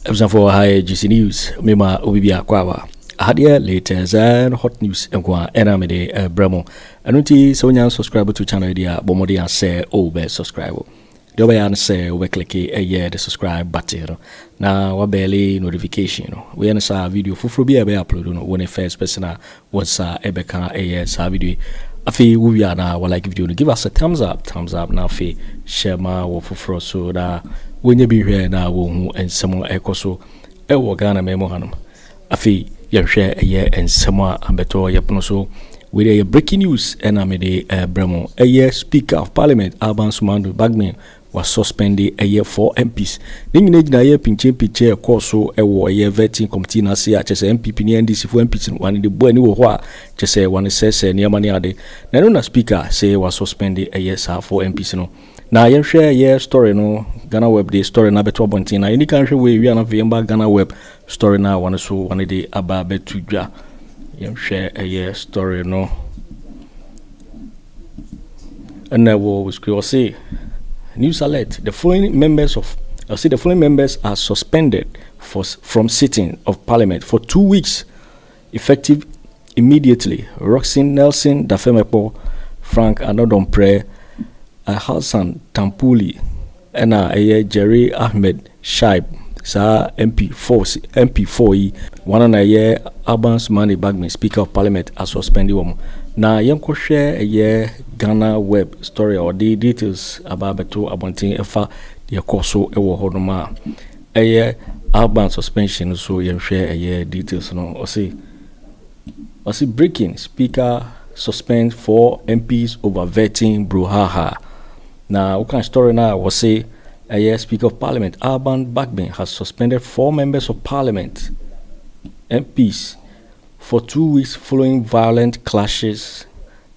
Abusuafoɔ, ha yɛ GC News. Mema obi bi akɔ aba ahadeɛ, latest and hot news nko a ɛna mede brɛ mo. Ɛno nti sɛ wonya subscribe to channel yi a, bɔ mmɔden a sɛ wobɛ subscribe. Deɛ wobɛyɛ no sɛ wobɛ click ɛyɛ the subscribe button no na wa bell notification no. Woyɛ no saa, video foforɔ bi a ɛbɛyɛ upload no, wo ne first person a wo nsa ɛbɛka ɛyɛ saa video yi. Afei wowie a, na wa like video no, give us a thumbs up, thumbs up, na afei hyɛ ma wɔ foforɔ so na wɔnyɛ bi hwɛ na wɔhu nsɛm a ɛkɔ so ɛwɔ Ghana man hanom. Afei yɛhwɛ ɛyɛ nsɛm a abɛtɔ yɛpono so. Wei ɛyɛ breaking news ɛna mede ɛbrɛ mo. Ɛyɛ Speaker of Parliament Alban Sumana Bagbin wa suspend ɛyɛ four MPs. Ne nyinaa gyina ɛyɛ pinkyɛnpinkyɛn ɛkɔɔ so ɛwɔ ɛyɛ vetting committee n'ase a kyerɛ sɛ NPP ne NDC fo MPs no wɔn de bɔ ani wɔ hɔ a kyerɛ sɛ wɔn sɛsɛ nneɛma ne ade. Na ɛno na Speaker sɛ wa suspend ɛyɛ saa four MPs no. Na yɛnhwɛ ɛyɛ story no, Ghana Web de story no abɛto abɔnten. Na yɛni kan hwɛ wei wia na afei yɛmba Ghana Web story no a wɔn so wɔn de aba abɛto dwa. Yɛnhwɛ ɛyɛ story no ɛna ɛwɔ screen. Ɔse news alert, the following members of I say the following members are suspended from sitting of parliament for 2 weeks effective immediately: Rockson Nelson Dafeamekpor, Frank Annoh-Dompreh, Alhassan Tampuli, ɛna ɛyɛ Jerry Ahmed Shaib. Saa MP4, MP4 yi wɔn na ɛyɛ Alban Sumana Bagbin, Speaker of Parliament, a suspend wɔn. Na yɛnkɔhwɛ ɛyɛ Ghana Web story a ɔde details aba abɛto abɔnten ɛfa deɛ ɛkɔ so ɛwɔ hɔnom a ɛyɛ Alban suspension so. Yɛnhwɛ ɛyɛ details no. Ɔse breaking: Speaker suspend four MPs over vetting brouhaha. Na woka story no a, wɔse ɛyɛ Speaker of Parliament Alban Bagbin has suspended four members of parliament, MPs, for 2 weeks following violent clashes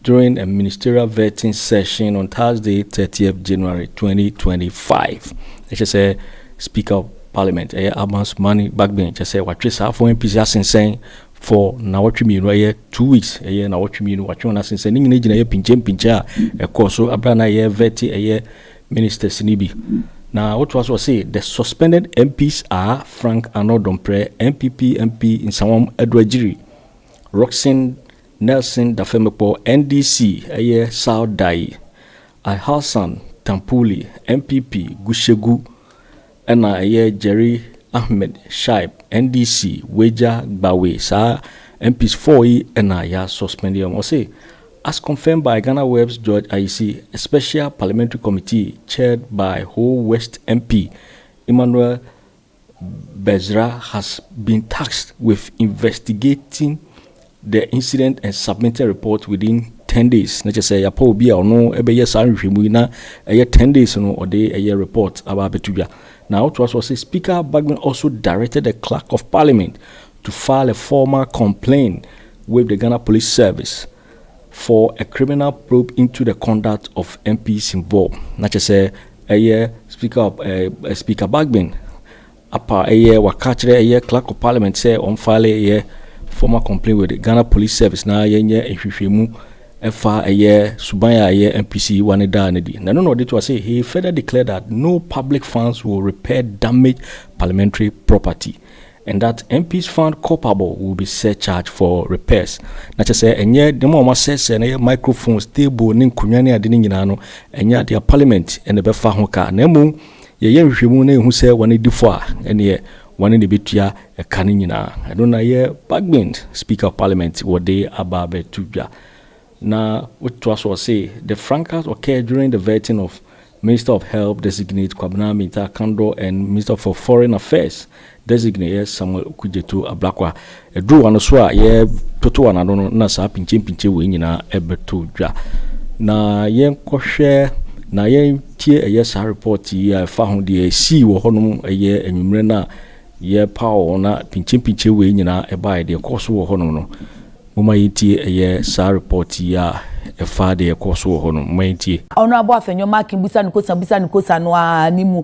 during a ministerial vetting session on Thursday, 30th January 2025. Ɛkyɛ sɛ Speaker of Parliament ɛyɛ Alban Sumana Bagbin kyɛ sɛ watwe saa four MPs asensɛn for nawɔtwe 2, ɛyɛ 2 weeks, ɛyɛ nawɔtwe 2 watwe wɔn asensɛn. Ne nyinaa gyina ɛyɛ pinkyɛn a ɛkɔɔ so abira na ɛyɛ vet ɛyɛ ministers ni bi. Na wotoa so, ɔse the suspended MPs are Frank Annoh-Dompreh, NPP MP Nsawam Adoagyiri, Rockson Nelson Dafeamekpor, NDC ɛyɛ South Dayi, Alhassan Tampuli, NPP Gushegu, ɛna ɛyɛ Jerry Ahmed Shaib, NDC Weija Gbawe. Saa MPs 4 yi ɛna yɛ suspend wɔn. Ɔse as confirmed by Ghana Web's George Ayisi, a special parliamentary committee chaired by Ho West MP Emmanuel Bedzrah has been tasked with investigating the incident and submitting a report within 10 days. Na kyerɛ sɛ yɛapa obi a ɔno ɛbɛyɛ saa nhwehwɛmu yi na ɛyɛ 10 days no ɔde ɛyɛ report aba abɛto dwa. Na wotoa so, ɔsɛ Speaker Bagbin also directed the clerk of parliament to file a formal complaint with the Ghana Police Service for a criminal probe into the conduct of MPs involved. Na kyerɛ sɛ ɛyɛ Speaker Bagbin apa ɛyɛ waka kyerɛ ɛyɛ clerk of parliament sɛ ɔm file ɛyɛ formal complaint with the Ghana Police Service na yɛnyɛ nhwehwɛmu ɛfa ɛyɛ suban a ɛyɛ MPs wane daa no di. Na ɛno na ɔde to ase, he further declared that no public funds will repair damaged parliamentary property and that MPs found culpable will be surcharged for repairs. Na kyerɛ sɛ ɛnyɛ dɛm a wɔn asɛesɛe no, ɛyɛ microphones, table ne nkonnwa ne ade no nyinaa no, ɛnyɛ adeɛ parliament ɛna ɛbɛfa ho ka, na mmom yɛyɛ nhwehwɛmu na ehu sɛ wɔn di fo a, ɛneɛ wɔn na ɛbɛtua ɛka no nyinaa. Ɛno na yɛ Bagbin, Speaker of Parliament, wɔde aba abɛto dwa. Na wotoa so, ɔse the fracas occurred during the vetting of Minister of Health designate Kwabena Mintah Akandoh and Minister for Foreign Affairs designate Samuel Okudzeto Ablakwa. Ɛduru wɔn so a yɛtoto wɔn ano no na saa pinkyɛnpinkyɛn wei nyinaa ɛbɛto dwa. Na yɛnkɔhwɛ na yɛntie ɛyɛ saa report yi a ɛfa ho deɛ ɛsii wɔ hɔnom ɛyɛ anwummerɛ no a yɛpaw wɔn na pinkyɛnpinkyɛn wei nyinaa ɛbaeɛ, deɛ ɛkɔɔ so wɔ hɔnom no. Momma yɛntie ɛyɛ saa report yi a ɛfa deɛ ɛkɔɔ so wɔ hɔnom. Momma yɛntie. Honourable Afenyo Markin busa ne kosa, busa ne kosa no a ne mu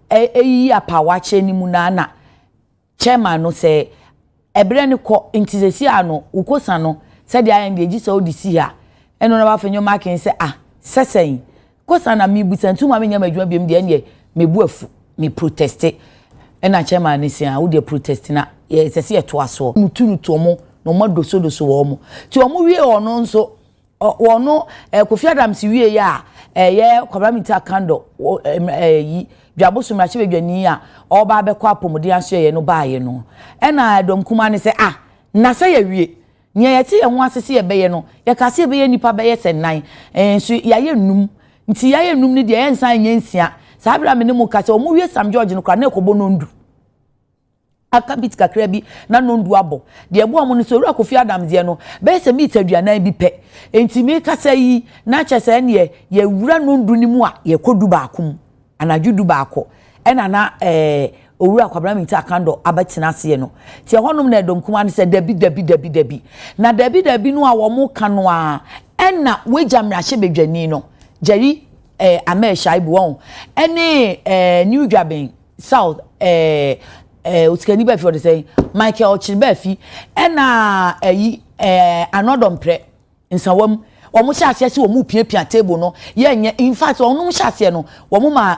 eyi apawakyɛ ne mu na na chairman no sɛ ɛbrɛ ne kɔ nti sɛsi ano wokosa no sɛdeɛ ayɛ no deɛ gyi sɛ wode si ha. Ɛno na Afenyo Markin sɛ, ah, sɛsɛn kosa na mi busa nti ma mi nyɛ ma adwuma biom deɛ, ɛneɛ mebu afu, me protest. Ɛna chairman no se, ah, wo deɛ protest na ɛsɛ sɛ yɛtoa soɔ. Mutu no to wɔn na wɔn adosodoso wɔn. Nti wɔn wie ɔno nso, ɔno Kofi Adams wie yɛ a, ɛyɛ Kwabena Mintah Kandor, ɛyi, Dwaboso mmarahyɛbadwani a ɔreba abɛkɔ apɔmuden asoɛeɛ no baeɛ no, ɛna ɛdɔm kumaa no sɛ, ah, na sɛ yɛawie. Nea yɛte yɛn ho ase sɛ yɛbɛyɛ no, yɛkaa sɛ yɛbɛyɛ nnipa bɛyɛ sɛ nnan, nso yɛayɛ nnum. Nti yɛayɛ nnum no deɛ, yɛnsan nyɛ nsia. Saa berɛ a me ne mo kasa, wɔwie Sam George no koraa, na ɛkɔbɔ nnɔndu. Aka beat kakra bi na nnɔndu abɔ. Deɛ ɛboa wɔn no sɛ, Owura Kofi Adams deɛ no, bɛyɛ sɛ mita aduanan bi pɛ. Nti mekasa yi, na kyerɛ sɛ ɛnneɛ yɛwura nnɔndu no mu a, yɛkɔ dubaako mu. Anadwo dubaako na na Owura Kwabena Mintah Akandor abɛtena aseɛ no. Nti ɛhɔnom na ɛdɔm kumaa no sɛ dabi, dabi, dabi, dabi. Na dabi, dabi no a wɔka no ara, ɛna wagya mmarahyɛbadwani no, Jerry eh, Ahmed Shaibu, wɔn, ɛne eh, New Dwaben South eh, eh, osikani baafi ɔde sɛn, Michael Ɔkyere baafi, ɛna ɛyi eh, Anɔdɔmprɛ. Nsawam. Wɔn hyɛ aseɛ sɛ wɔn repiapia table no, yɛnyɛ, in fact wɔn hyɛ aseɛ no, wɔn ma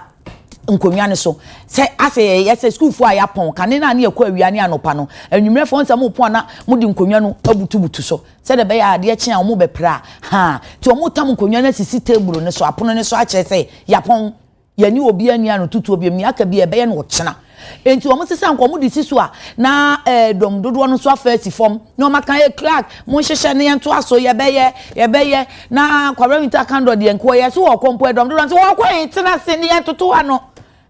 nkonnwa no so sɛ asɛ yɛyɛ sɛ sukuufoɔ a yɛapɔn kane no a ne yɛkɔ awia ne anɔpa no, anwummerɛfoɔ nsɛ mo pɔn na mode nkonnwa no abutubutu so sɛdeɛ ɛbɛyɛ a adeɛ kye a wɔn bɛpra a, haa, nti wɔn tam nkonnwa no asisi table no so, apono no so akyerɛ sɛ yɛapɔn. Yɛne obiara nni anototoɔ biom, nea aka biara yɛbɛyɛ no ɔkyena. Enti wɔn sesa nka wɔn de si so a, na eh, dɔm dodoɔ no nso afa asi fam, na wɔn aka, eh, Clark, monhyehyɛ na yɛntoa so, yɛbɛyɛ, yɛbɛyɛ. Na Kwabena Mintah Kandor deɛ, nka ɔyɛ so wɔkɔ mpo, ɛdɔm dodoɔ no sɛ, wɔkɔ he, tena ase na yɛntoto ano.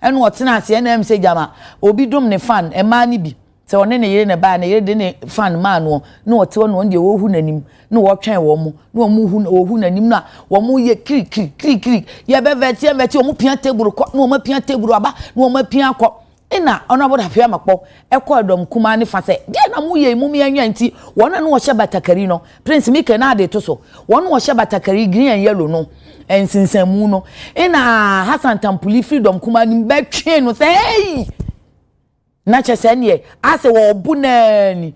Ɛna ɔtena ase, ɛna ɛm sɛ gyama obi dom ne fan, mmaa no bi. Sɛ ɔne ne yere na ɛbaeɛ a, ne yere de ne fan maa noɔ, na ɔte hɔ na ɔno deɛ ɔrehu n'anim, na ɔretwɛn wɔn, na wɔn hu ɔrehu n'anim na wɔyɛ kirikiri kirikiri, yɛbɛvɛte yɛbɛte, wɔn pia table kɔ, na wɔn apia table aba, na wɔn apia akɔ. Ɛna Honourable Dafia Makpɔ ɛkɔ ɛdɔm kumaa ne fa sɛ, deɛ na moyɛ yi mom yɛnwɛn nti, wɔn a na wɔhyɛ batakari no, Prince Michael na ade to so, wɔn a wɔhyɛ batakari green and yellow no, nsensanmu no, ɛna Hassan Tampuli firi dɔm kumaa no mu bɛtwee no sɛ, hey! Na kyɛ sɛ ɛneɛ asɛ wɔbo naa ni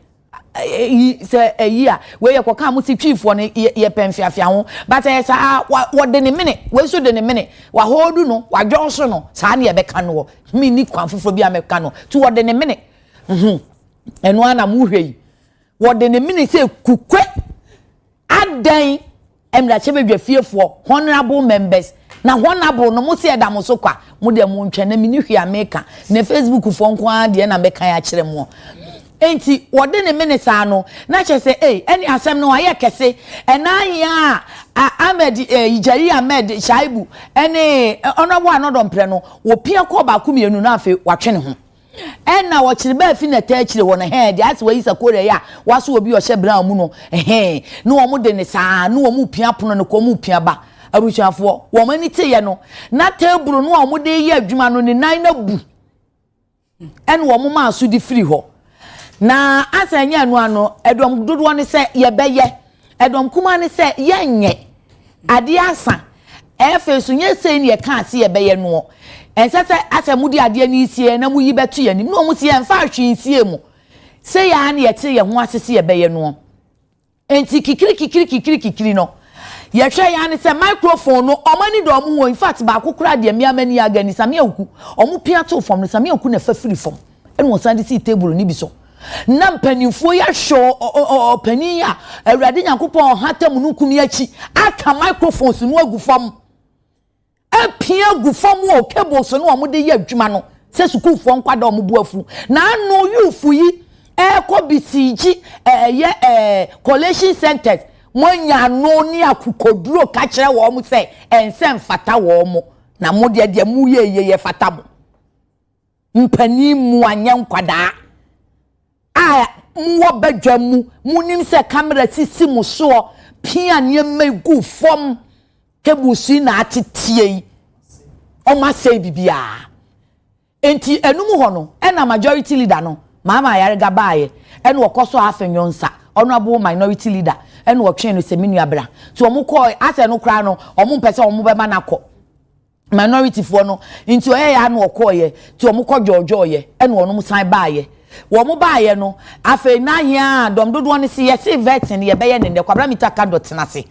yi sɛ ɛyi a wei yɛ kɔka mo si twiifoɔ no yɛ pɛ mfeafea ho but ɛyɛ saa wɔde ne mene wei nso de ne mene wahoodu no wadwɔn so no saa ne yɛbɛka no wɔ me ni kwan foforɔ bi a mɛka no ti wɔde ne mene ɛno ara na mohwɛ yi wɔde ne mene sɛ kukwe Adɛn mmrahyɛbadwa fiefoɔ, honourable members, na honourable no mo se ɛda mo so kwa, mo deɛ mo ntwɛn na menni hwee a meka, na Facebook foɔ nko ara deɛ na mɛkan akyerɛ moɔ. Enti wɔde ne mene saa no, na kyerɛ sɛ ei, ɛne asɛm no ayɛ kɛse. Ɛna ahia a Ahmed, eh, Jerry Ahmed Shaibu ɛne Honourable Anɔdɔmprɛ no, wɔpia kɔɔ baako mmienu na afei watwe ne ho. Ɛna ɔkyere baa fi na ɛtaa akyire hɔ no hɛn deɛ ayɛ sɛ wayi sakore yɛ a waso obi a ɔhyɛ brown mu no hɛn na wɔn de ne saa na wɔn pia pono no kɔ wɔn pia ba abusuafoɔ wɔn ani teeɛ no na table no a wɔn de yɛ adwuma no ne nan no abu ɛna wɔn maa so de firi hɔ na asɛ ɛnyɛ ɛno ano ɛdɔm dodoɔ no sɛ yɛbɛyɛ Ɛdɔm kumaa no sɛ, Yɛnyɛ. Adeɛ asa. Afei nso, nyɛ sei na yɛkaa se yɛbɛyɛ noɔ. Ɛnsɛ sɛ asɛ mode adeɛ no resie yɛn na moyi bɛto yɛn anim. Na wɔn se, Yɛmfaa hwee nsiee mo. Sei ara na yɛtee yɛn ho ase se yɛbɛyɛ noɔ. Enti kikiri kikiri kikiri kikiri no, yɛhwɛeɛ ara ne sɛ microphone no, wɔn ani da wɔn ho. In fact, baako koraa deɛ, me ara m'ani aga ni, Samia Oku, wɔpia too fam no, Samia Oku na ɛfa firii fam. Ɛna ɔsan de sii table no bi so. Na mpanimfoɔ yi ahwɛ ɔpanin yi a Awurade Nyankopɔn ɔhata mununkum yi akyi aka microphones no agu fam. Apia agu fam wɔ cables no a wɔde yɛ adwuma no sɛ sukuufoɔ nkwadaa wɔn bo afu. Na ano youth yi ɛrekɔ bisiigyi ɛyɛ ɛɛ collation centers moanya ano ne akokoduro ka kyerɛ wɔn sɛ ɛnsɛ mfata wɔn na mo deɛ deɛ moyɛ yie yɛ fata mo. Mpanin mu anyɛ nkwadaa a mowɔ badwa mu, monim sɛ kamera sisi mo soɔ, pia nneɛma gu fam, tables yi na ateteɛ yi, wɔn asɛe biribiara. Nti ɛno mu hɔ no, ɛna majority leader no, Mahama Ayariga baeɛ, ɛna ɔkɔ so afe nwonsa, honourable minority leader, ɛna ɔtwee no sɛ me nua bra. Nti wɔn kɔɔ, asɛ no koraa no, wɔn mpɛ sɛ wɔn bɛma no akɔ. Minority foɔ no nti ɔyɛ yɛ ano ɔkɔɔyɛ nti wɔn kɔ dwɔɔdwɔɔyɛ ɛna wɔn san baayɛ wɔn baayɛ no afei n'ahia dɔm dodoɔ no se yɛse vetting no yɛbɛyɛ ne nnɛ Kwabena Mita Kandor tena ase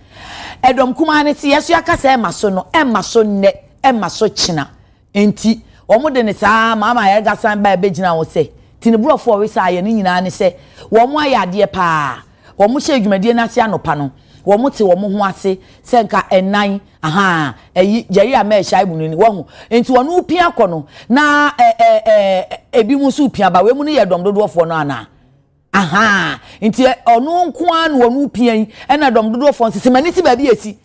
ɛdɔm kumaa no se yɛso yɛaka sɛ ɛma so no ɛma so nnɛ ɛma so kyena nti. Wɔn de ne saa Maama Ayariga san ba ɛbɛgyina hɔ sɛ ti ne borɔfo a ɔresa ayɛ ne nyinaa ne sɛ wɔn ayɛ adeɛ paa. Wɔn hyɛ dwumadie no ase anɔpa no, wɔn te wɔn ho ase sɛ nka ɛnan ahaa ɛyi Jerry Ameh Shaibu no ni wɔho nti wɔn repia kɔ no na ɛ ɛ ɛ ebi mu nso repia ba wei mu no yɛ dɔm dodoɔfoɔ no anaa. Ahaa, nti ɔno nko ara na ɔno pia yi, ɛna dɔm dodoɔfoɔ nso sɛ m'ani si baabi esi.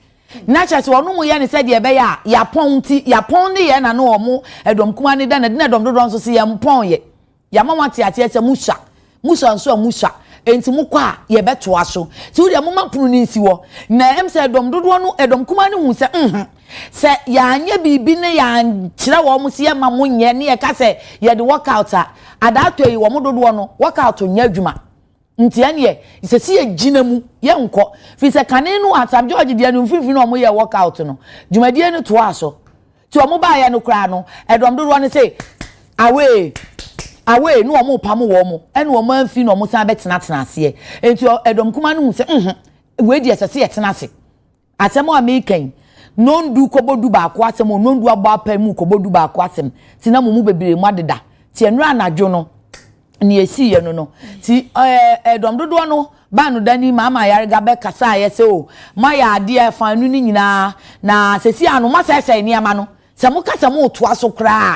Na kyerɛ sɛ ɔno mo yɛ ne sɛdeɛ ɛbɛyɛ a yɛapɔn nti, yɛapɔn ne yɛ na ne ɔmo ɛdɔm kumaa ne da na ɛde na ɛdɔm dodoɔ nso sɛ yɛmpɔn yɛ. Yɛama mo ate aseɛ sɛ mo sua, mo sua nso a mo sua, enti mo kɔ a yɛbɛtoa so. Nti wo deɛ momma pono no nsi hɔ. Na ɛm sɛ ɛdɔm dodoɔ no, ɛdɔm kumaa no hu sɛ nhmm, sɛ yɛanyɛ biribi ne yɛankyerɛ wɔn sɛ yɛmma mo nyɛ ne yɛka sɛ yɛde workout a, adaatɔ yi wɔn dodoɔ no workout nyɛ adwuma. Nti ɛneɛ sɛ sɛ yɛgyina mu yɛnkɔ. Firi sɛ kane no Asam George deɛ no mfimfini na wɔn yɛɛ workout no, dwumadie no toaa so. Nti wɔn baeɛ no koraa no, ɛdɔm dodoɔ no se away, away, ne wɔn repamo wɔn, ɛna wɔn amfiri na wɔn san bɛtenatena aseɛ. Nti ɛdɔm kumaa no hu sɛ nhmm, wei deɛ ɛsɛ sɛ yɛtena ase. Asɛm a mereka yi, nnɔndu kɔbɔ dubaako asɛm o, nnɔndu abɔ apae mu kɔbɔ dubaako asɛm, nti na mo mu bebree mo adeda. Nti ɛnora anadwo no, nea esiiɛ no no. Nti ɛɛ ɛdɔm dodoɔ no baa no da ni Maama Ayariga bɛkasaeɛ sɛ o, moayɛ adeɛ fa anu no nyinaa, na seesei ano moasɛesɛe nneɛma no. Sɛ moka sɛ moretoa so koraa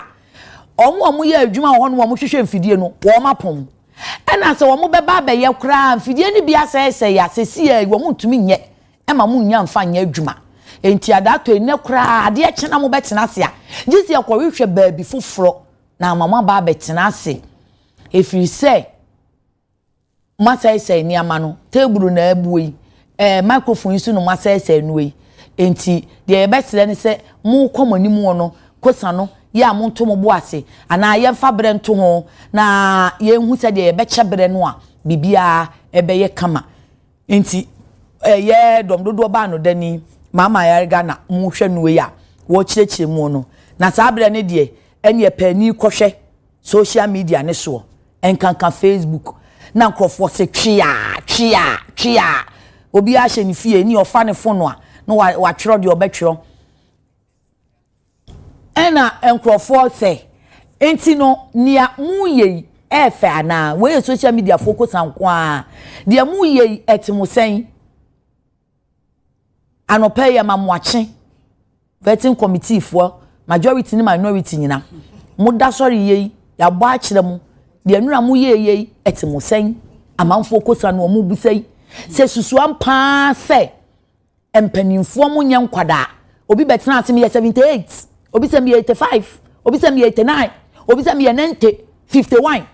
a, wɔn a wɔyɛ adwuma wɔ hɔ no wɔhwehwɛ mfidie no, wɔapɔn. Ɛna sɛ wɔbɛba abɛyɛ koraa a, mfidie no bi asɛesɛe a, seesei wɔntumi nyɛ. ma monnya mfa nyɛ adwuma. Enti adaatɔ nnɛ koraa adeɛ kye na mobɛtena ase a, gye sɛ yɛkɔhwehwɛ baabi foforɔ na ama moaba abɛtena ase. Ɛfiri sɛ moasɛesɛe nneɛma no, table na abuo yi, ɛɛ microphone yi so na moasɛesɛe no yi. Enti deɛ yɛbɛsrɛ ne sɛ mokɔ mo anim wɔ no, kosa no, yɛ a monto mo bo ase anaa yɛmfa berɛ nto ho na yɛnhu sɛdeɛ yɛbɛkyɛ berɛ no a biribiara ɛbɛyɛ kama. Nti ɛyɛ dɔm dodoɔ baa no dani Maama Ayariga na mohwɛ no wei a wɔkyerɛkyerɛ mu no. Na saa berɛ no deɛ ɛneɛ paani kɔhwɛ social media ne soɔ nkanka Facebook na nkurɔfoɔ se tweaa tweaa tweaa obiara hyɛ ne fie ne ɔfa ne fono a na watwerɛ deɛ ɔbɛtwerɛ. Ɛna nkurɔfoɔ sɛ, nti no nea moreyɛ yi ɛyɛ fɛ anaa? Wei yɛ social media foɔ kosa nko ara. Deɛ moreyɛ yi ɛte mo sɛn? Anɔpa yi ɛma mo akye. Vetting committee foɔ, majority ne minority nyina. Moda sɔre yɛ yi, yɛabɔ akyerɛ mo. Deɛ nnura moyɛɛ yɛ yi ɛte mo sɛn? Amanfoɔ kosa no wɔn bisa yi. Sɛ susuam paa sɛ Mpanimfoɔ mo nyɛ nkwadaa. Obi bɛtena ase meyɛ 78, obi sɛ meyɛ 85, obi sɛ meyɛ 89, obi sɛ meyɛ 90, 51.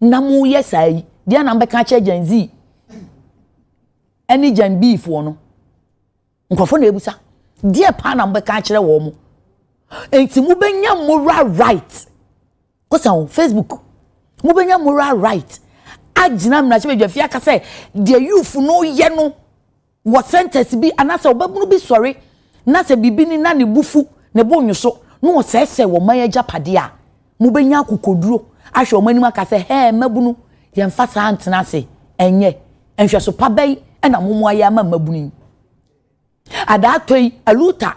Na moyɛ saa yi, deɛ na mbɛka akyerɛ Gen Z ɛne Gen B foɔ no. Nkurɔfoɔ na ebusa. Deɛ paa na mbɛka akyerɛ wɔn mo. Nti mobɛnya moral right. Kosa wo Facebook. Mobɛnya moral right agyina mmarahyɛbadwafie aka sɛ deɛ youth no yɛ no wɔ sentence bi anaasɛ ɔbabunu bi sɔre na sɛ biribi ni na ne bo fu, ne bo nnwo so na ɔsɛesɛe wɔn man agyapadeɛ a, mobɛnya akokoduro ahwɛ wɔn anim aka sɛ, Hɛɛ mmabunu, yɛmfa saa ntena ase, ɛnyɛ. Nhwɛso pa bɛn na mo moayɛ ama mmabunu yi? Adaatɔ yi, aluta,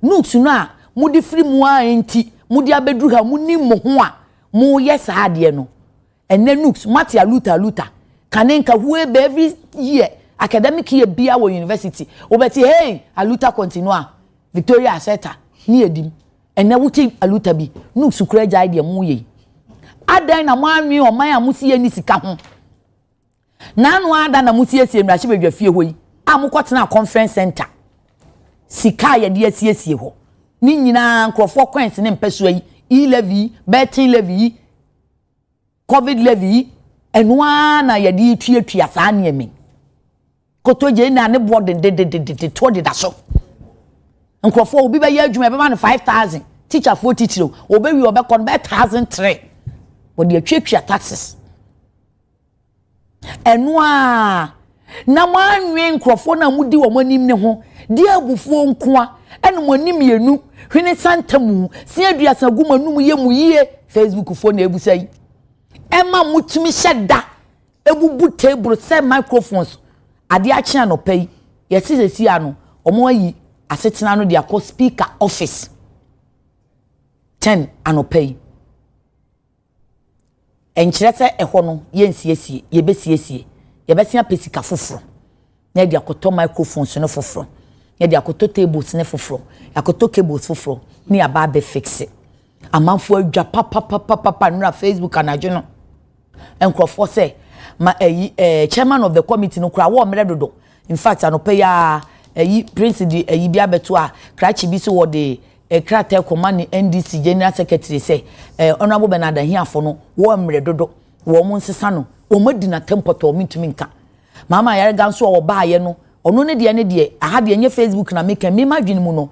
nukes no a mode firi mu ara nti mode abɛduru ha, monim mo ho a moyɛ saa adeɛ no. Ɛnɛ nooks moate aluta aluta kane nka hue bɛ every year academic year bia wɔ university wobɛte hey aluta continua Victoria Aseta ne edim ɛnɛ wote aluta bi nooks kura gyae deɛ mo yɛ yi adɛn na mo anwe ɔman a mo si yɛ ni sika ho N'ano ara da na mosiesie mmarahyɛbadwa fie hɔ yi a mokɔtenaa conference center. Sika a yɛde asiesie hɔ ne nyinaa nkurɔfoɔ coins ne mpɛsoa yi, e-levy yi, betting levy yi, covid levy yi, ɛno ara na yɛde tuatua saa nneɛma yi. Kotodwe na ne boɔ dendendendenden toɔ deda so. Nkurɔfoɔ obi bɛyɛ adwuma ɛbɛma no 5000 teacherfoɔ titiriw ɔbɛwie ɔbɛkɔ no bɛyɛ 1003 wɔde atuatua taxes. Ɛno ara na moanwen nkurɔfoɔ no a modi wɔn anim no ho, de abufuo nkoa ɛna mo ani mmienu, hwene santamu, se aduasa gu mo anum yɛ mo yie, Facebookfoɔ na ɛbusa yi, ɛma motumi hyɛ da ebubu table sɛ microphones adeɛ akye anɔpa yi, yɛse sɛsi ano, wɔn ayi asetena no de akɔ speaker office. 10 anɔpa yi. Ɛnkyerɛ sɛ ɛhɔ no yɛnsiesie, yɛbɛsiesie. Yɛbɛsen apɛ sika foforɔ na yɛde akɔtɔ microphones no foforɔ, yɛde akɔtɔ tables no foforɔ, yɛakɔtɔ cables foforɔ na yɛaba abɛfixe. Amanfoɔ adwa papapapapa nnora Facebook anadwo no. Nkurɔfoɔ sɛ ma ɛyi chairman of the committee no koraa wɔn mmerɛ dodo. In fact, anɔpa yi a ɛyi Prince de ɛyi bi abɛto a krakye bi so wɔde krataa kɔma ne NDC general secretary sɛ Honourable Bernard Ahiafo no wɔn mmerɛ dodo, wɔn nsesa no, wɔn adi n'atɛm pɔtɔ, wɔn ntumi nka. Maama Ayarega nso a wɔbaayɛ no, ɔno ne deɛ aha deɛ nye Facebook na meka mema adwene mu no,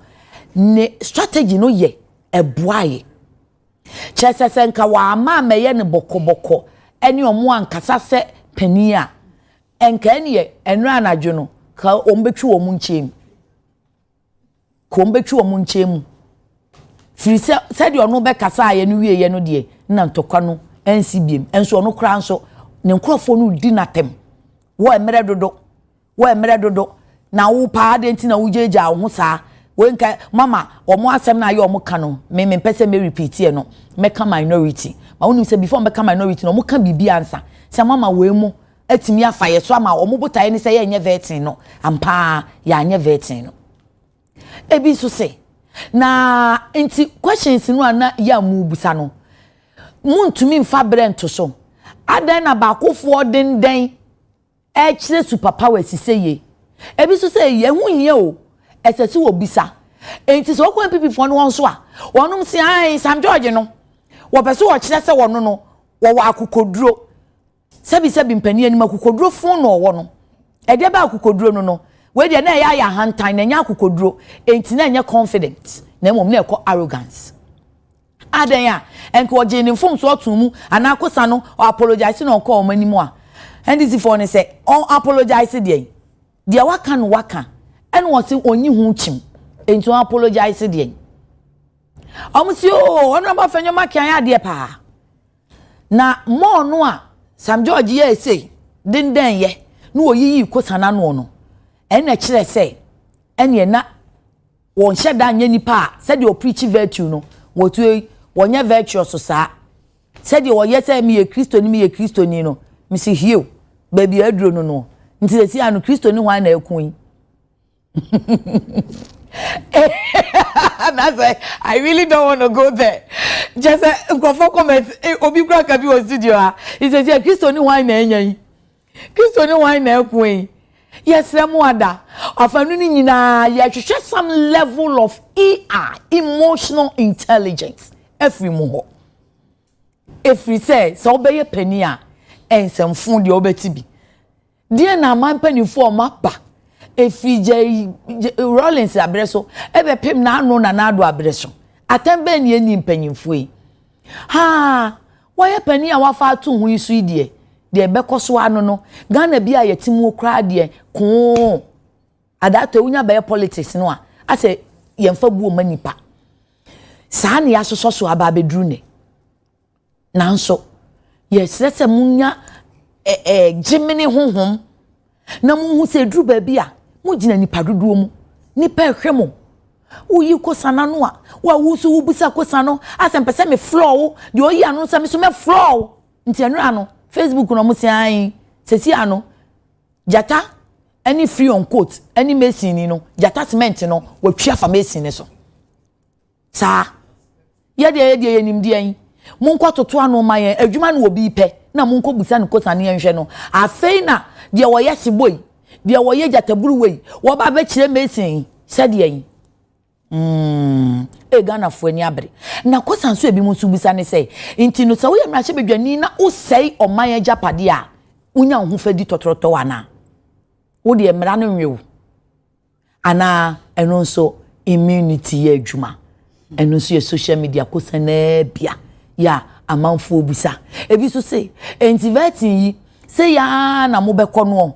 ne strategy no yɛ ɛboaeɛ kyerɛ sɛ nka wɔama amɛyɛ no bɔkɔbɔkɔ ɛne ɔmo ankasa sɛ panin a nka ɛneɛ ɛnura anadwo no ka wɔn bɛtwi wɔn nkyɛn mu, ka wɔn bɛtwi wɔn nkyɛn mu firi sɛ sɛdeɛ ɔno bɛkasa ayɛ no wie yɛ no deɛ na ntɔkwa no ɛnsi biem. Ɛnso ɔno koraa nso ne nkurɔfoɔ no di n'atɛm wɔ mmerɛ dodo, wɔ mmerɛ dodo na wo paa de nti na wogyegya wo ho saa. Wei nka mama wɔn asɛm na ayɛ wɔn ka no, me mpɛ sɛ me repeat yɛ no, mɛka minority ma wɔn nim sɛ before mɛka minority na wɔn ka biribi ansa sɛ mama wei mu atumi afa yɛ so ama wɔn botaeɛ ne sɛ yɛnyɛ vetting no ampaa, yɛanyɛ vetting no. Ebi nso sɛ na nti questions no a na yɛ a mu busa no, muntumi nfa brɛ nto so adan na baakofoɔ denden ɛkyerɛ super power sise yie. Ebi nso sɛ yɛn ho nyɛ o, ɛsɛ sɛ wɔ bisa nti sɛ wɔkɔ NPP foɔ no wɔn nso a wɔnom si ayi Sam George no, wɔpɛ sɛ wɔkyerɛ sɛ wɔno no wɔwɔ akokoduro. Sɛbi mpanyin anim akokoduro fon na ɔwɔ no, ɛdeɛ bɛ akokoduro no wei deɛ na ɛyɛ ayɛ ahantan na ɛnyɛ akokoduro, enti na ɛnyɛ confident na mmom na ɛkɔ arrogance. Adan a nka ɔgye ne mfomso ɔto mu anaa kosa no ɔapologize na ɔkɔ wɔn anim a NDC foɔ no sɛ ɔn apologize deɛ deɛ waka no waka, ɛna wɔsi onyi ho kyim nti ɔn apologize deɛ. Ɔmo si o ɔno aba fɛ nyɔma kan adeɛ paa na mɔɔ no a Sam George yɛ ese denden yɛ na oyiyi kosa n'ano no, ɛna kyerɛ sɛ ɛneɛ na wɔn hyɛ da nyɛ nipa a sɛdeɛ ɔpreach virtue no wɔtu wɔnyɛ virtuous saa sɛdeɛ wɔyɛ sɛ meyɛ Kristoni, meyɛ Kristoni no mesi hiew baabi a aduro no nti sɛ si ano Kristoni hwan na ɛko yi. That's why I really don't want to go there. Just nkurɔfoɔ comment, obi kura ka bi wɔ studio ha sɛ sɛ Kristoni hwan na ɛnya yi, Kristoni hwan na ɛko yi. Yɛsrɛ mu ada afanu no nyinaa yɛhwehwɛ some level of EI, emotional intelligence, ɛfiri mu hɔ, ɛfiri sɛ sɛ wobɛyɛ panin a ɛnsɛmfo deɛ wobɛti bi deɛ na aman mpanimfoɔ ɔmo aba ɛfiri gye Rawlings abrɛ so ɛbɛpem n'ano na n'ado abrɛ so atɛn bɛn ni ɛni mpanyinfoɔ yi haa wɔyɛ panin a wafa ato ho yi so yi deɛ deɛ ɛbɛkɔ so ano no Ghana bi a yɛte mu koraa deɛ koo adaatɔ ewunya bɛyɛ politics no a asɛ yɛnfa buo ma nipa saa na yɛasosɔ so aba abɛduru ne. Nanso yɛsrɛ sɛ munya gyemene honhom na muhu sɛ eduru baabi a mogyina nipa dodoɔ mu, nipa ɛhwɛ mo. Woyi kosa n'ano a wo a wo nso wobisa kosa no asɛ mpɛ sɛ me floor wo deɛ ɔyi ano sɛ me so mɛ floor wo. Nti ɛnura no Facebook na ɔmo si ayi sɛsi ano gyata ɛne free on coat ɛne mason ni no gyata cement no wɔatwi afa mason ne so saa. Yɛdeɛ yɛ nimdeɛ yi monkɔ toto ano ma yɛn adwuma no obi pɛ na monkɔ busa no kosa ne yɛnhwɛ no. Afei na deɛ wɔyɛ sebo yi deɛ wɔyɛ gyataburu wei wɔba abɛkyerɛ mason yi sɛdeɛ yi Ghanafoɔ ani abere na kosa nso ebi mu nso bisa ne sɛ nti no sɛ woyɛ mmarahyɛbadwani na wosɛe ɔman agyapadeɛ a wonya wo ho fɛ di tɔtɔrɔtɔ anaa wodeɛ mmara no nwe wo anaa? Ɛno nso immunity yɛ adwuma. Ɛno nso yɛ social media kosa naa bia yɛ a amanfoɔ bisa. Ebi nso sɛ nti vetting yi sɛ yaa na mobɛkɔ no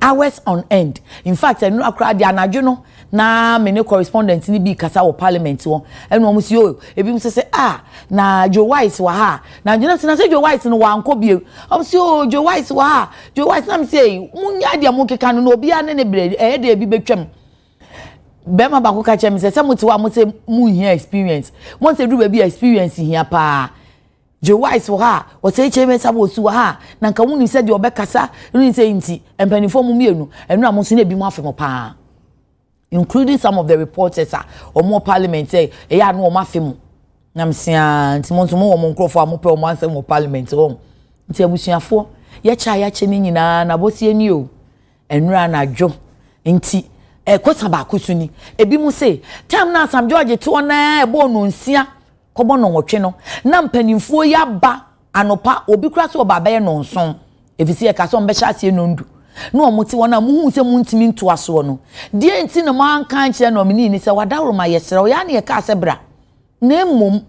hours on end. In fact, ɛno akora deɛ anadwo no na me ne correspondent ni bi kasa wɔ parliament hɔ, ɛna wɔn si o ebi nso sɛ ah na Joe Wise wɔ ha na gyina sɛ na sɛ Joe Wise no wankɔ bie. Wɔn si o Joe Wise wɔ ha, Joe Wise na mi sɛ mu nya deɛ mo keka no na obiara ne ne brɛ ɛyɛ deɛ ebi bɛtwam. Bɛrima baako ka kyerɛ me sɛ, sɛ mote hɔ a mo sɛ monhia experience. Mo sɛ duru baabi a experience hia paa. Joe Wise wɔ ha a, ɔsɛ kyerɛ me sɛ wɔ su wɔ ha a, na nka wonim sɛ deɛ ɔbɛkasa ne sɛ nti mpanimfoɔ mo mmienu ɛno a mo nso na ebi mo afe mo paa. Including some of the reporters a wɔn wɔ parliament sɛ ɛyɛ ano wɔn afe mo. Na mesia nti mo nso mo wɔ mo nkurɔfoɔ a mo pɛ wɔn asɛm wɔ parliament hɔ. Nti abusuafoɔ yɛkyɛ a yɛakyɛ ne nyinaa na abosie ni o. Nnura anadwo nti ɛkɔsa baako so ni. Ebi mo se time na Sam George toɔ na ɛbɔɔ no nsia kɔbɔ no nwɔtwe no na mpanimfoɔ yi aba anɔpa, obi kura so ɔba abɛyɛ nonson efisi yɛ ka sɛ ɔmbɛhyɛ aseɛ nondu na wɔn te wɔn a muhu sɛ muntumi ntoa soɔ no, deɛ nti na mo anka nkyerɛ nominee ni sɛ wadaworo yɛsrɛ wo yɛa ne yɛkaa sɛ bra na mmom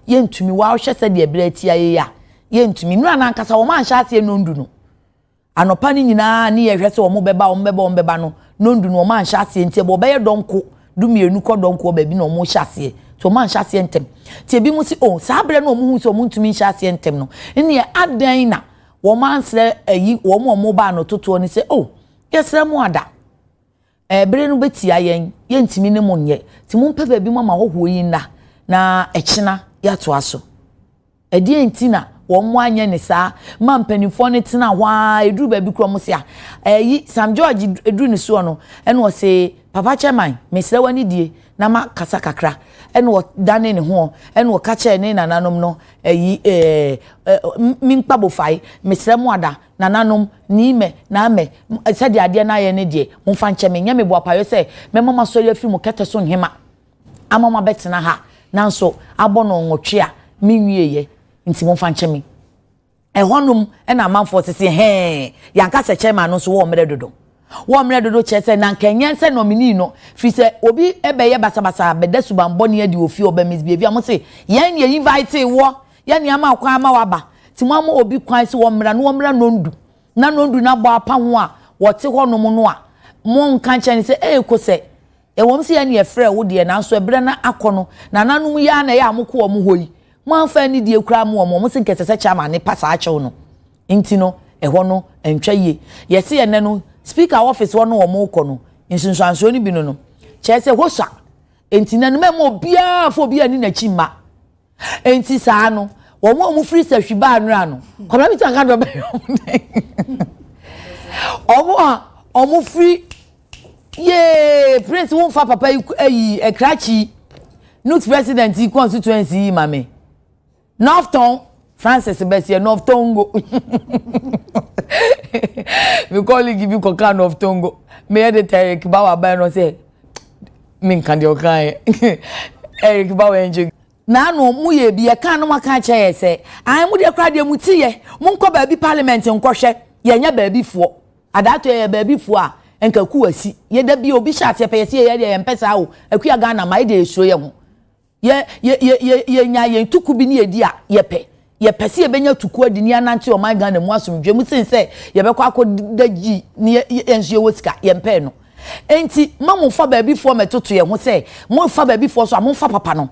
yɛntumi wahwɛ sɛ deɛ berɛ atia yɛ a yɛntumi. Nnura nankasa wɔn anhyɛ aseɛ nondu no anɔpa no nyinaa ne yɛhwɛ sɛ wɔn bɛba, wɔn bɛba, wɔn bɛba no nondu no wɔn anhyɛ aseɛ. Nti ɛbɔ ɔbɛyɛ dɔnko 12 kɔ dɔnko baabi na wɔn hyɛ aseɛ nti wɔn anhyɛ aseɛ ntɛm. Nti ebi mo si oh, saa abirɛ no wɔn hu sɛ wɔn ntumi nhyɛ aseɛ ntɛm no nneɛ adan na wɔn ansrɛ ayi wɔn a wɔn ba no totoɔ no sɛ oh, yɛsrɛ mo ada ɛbere no bɛtia yɛn, yɛntumi ne mo nyɛ nti mo mpɛ baabi mo ama ahɔhoɔ yi nna na ɛkyena yɛatoa so. Ɛdeɛ nti na wɔn mo anyɛ ne saa ma mpanimfoɔ no tena hɔ a eduru baabi kura wɔn si a ɛyi Sam George eduru ne soɔ no ɛna ɔse, "Papa chairman, mesrɛ w'ani die na ma kasa kakra." Ɛna ɔdane ne ho ɛna ɔka kyerɛ ne nananom no ɛyi ɛɛ minkpa bofae, mesrɛ mo ada nananom niimɛ naamɛ sɛdeɛ adeɛ no ayɛ ne deɛ, momfa nkyɛ me, nyɛ me boapayɔ sɛ mɛma mo asɔre afiri mo kɛtɛ so nhema ama mo abɛtena ha, nanso abɔ no nwɔtwe a menwie yɛ nti momfa nkyɛ me. Ɛhɔnom ɛna amanfoɔ sese hɛn yɛanka sɛ chairman no nso wɔ mmerɛ dodo, wɔ mmerɛ dodo kyerɛ sɛ na nkɛnyɛ sɛ nominee no firi sɛ obi ɛbɛyɛ basabasa bɛda subanbɔne adi wɔ fie ɔbɛ misbehave a mo se yɛn yɛ invite wɔ yɛn nneɛma kwan ama waba nti mo ama obi kwan sɛ wɔmmra na wɔmmra nondu na nondu na bɔ apa ho a wɔte hɔnom no a mo nka nkyɛn sɛ ɛyɛ ko sɛ ɛwɔm sɛ yɛn yɛfrɛ wo deɛ, nanso ɛberɛ no akɔ no nananom yi a na ɛyɛ a mokɔ wɔn hɔ yi mo amfa ani die koraa mo wɔn mo sɛ nkɛsɛ sɛ chairman ne pa saa akyɛw no nti no ɛhɔ no ntwa yie. Yɛsi yɛn nɛ no speaker office hɔ no wɔn kɔ no nsunsuansoɔ no bi no kyerɛ sɛ hɔ sua nti na no mɛma obiara fo obiara ni n'akyi mma. Nti saa no wɔn a wɔn firi sɛ hwi baa nura no kɔmɛ bi ta nka dɔ bɛyɛ wɔn dɛ wɔn a wɔn firi yee prince wɔn fa papa yi ayi ɛkrakyi youth president yi constituency yi ma me North Tongu Francis bɛsiɛ North Tongu mi colleague bi kɔka North Tongu meyɛ de Eric Bawa ban no sɛ mi nka deɛ ɔka yɛ Eric Bawa ɛnkyɛn naanu mu yɛ bi yɛka no aka kyerɛ yɛ sɛ ayi mu deɛ kora deɛ mu ti yɛ mu nkɔ baabi parliament nkɔhwɛ yɛnyɛ baabi foɔ adaato yɛ baabi foɔ a nka ku asi yɛda bi obi hyɛ aseɛ pɛ yɛsi yɛ deɛ yɛn mpɛ saa o. Akua Ghana ma yɛ deɛ esuro yɛ ho yɛ yɛ yɛ yɛ yɛnya yɛn tuku bi ne yɛdi a yɛpɛ yɛpɛ sɛ yɛbɛnya tuku adi ne anante ɔman Ghana mu asomdwe mu sen sɛ yɛbɛkɔ akɔ da gyi ne yɛ nso yɛwɔ sika yɛmpɛ no. Nti ma mo fa baabi foɔ mɛtoto yɛn ho sɛ mo fa baabi foɔ so a mo fa papa no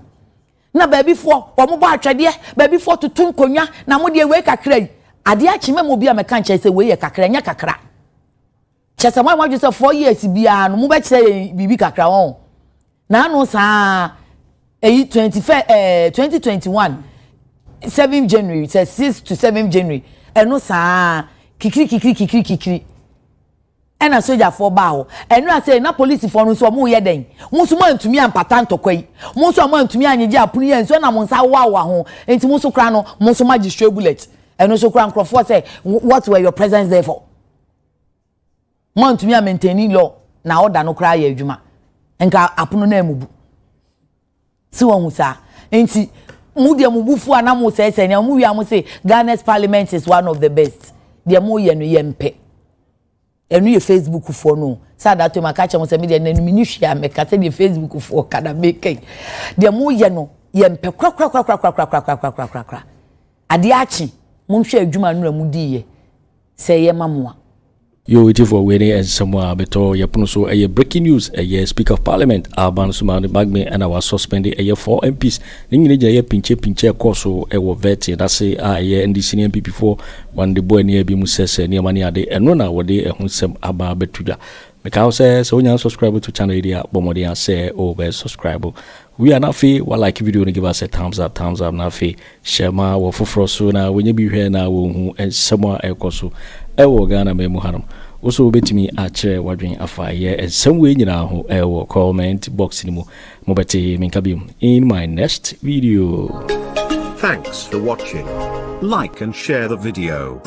na baabi foɔ wɔn bɔ atwɛdeɛ, baabi foɔ toto nkonnwa na mo deɛ wei kakra yi adeɛ akyi mɛmo obi a mɛka nkyɛn sɛ wei yɛ kakra, nyɛ kakra kyɛ sɛ mo a mo adwe sɛ 4 years biara no mo bɛkyerɛ yɛn biribi kakra wɔn n'ano saa eyi 21 2021 7 January sɛ 6 to 7 January ɛno saa kikiri kikiri kikiri kikiri ɛna sogyafoɔ baa hɔ. Ɛno ase na polisifoɔ no nso ɔmo yɛ dɛn? Mo nso mo antumi ampata ntɔkwa yi, mo nso ɔmo antumi anyegye apono yi nso ɛna mo nsa awoawoa ho nti mo nso kora no mo nso mo agye stray bullet. Ɛno nso kora nkurɔfoɔ sɛ what were your presence there for? Mo antumi a maintain law na ɔda no koraa yɛ adwuma nka apono na emubu si wɔn ho saa nti mo deɛ mo bufu a na mo sɛɛsɛɛ nea mo wia mo say Ghana's parliament is one of the best. Deɛ mo yɛ no yɛ mpɛ. Ɛno yɛ Facebook foɔ no sɛ adato mu aka kyerɛ mo sɛ mi deɛ n'anim ni hwee a mɛka sɛ deɛ Facebook foɔ ka na mɛka yi deɛ mo yɛ no yɛ mpɛ korakorakorakorakorakorakorakorakora. Adeɛ akye monhwɛ adwuma no na mo di yɛ sɛ ɛyɛ ma mo a. Yo, etifoɔ, wei ne nsɛm a bɛtɔ yɛpono so. Ɛyɛ breaking news. Ɛyɛ Speaker of Parliament Alban Sumana Bagbin ɛna wasuspend ɛyɛ four MPs ne nyina gyina ɛyɛ pinkyɛ pinkyɛ ɛkɔɔ so ɛwɔ vetting n'ase a ɛyɛ NDC ne NPP foɔ wɔn de bɔ ani bi mu sɛ sɛ nneɛma ne ade ɛno na wɔde ɛho nsɛm aba abɛto dwa. Meka wo sɛ sɛ wonya subscribe to channel yi deɛ a, bɔ mmɔden a sɛ wobɛ subscribe. Wie a na afei wa like video no, give us a thumbs up, thumbs up, na afei hyɛ ma wɔ foforɔ so na wɔnyɛ bi hwɛ na wɔhu nsɛm a ɛkɔ so ɛwɔ Ghana man mu hanom. Wo so wobɛtumi akyerɛ w'adwene afa ɛyɛ nsɛm wei nyinaa ho ɛwɔ comment box no mu. Mobɛte menka biom in my next video. Thanks for watching. Like and share the video.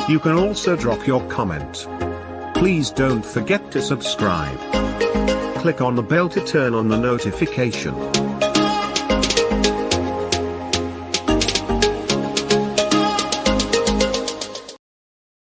You can also drop your comment. Please don't forget to subscribe. Click on the bell to turn on the notification.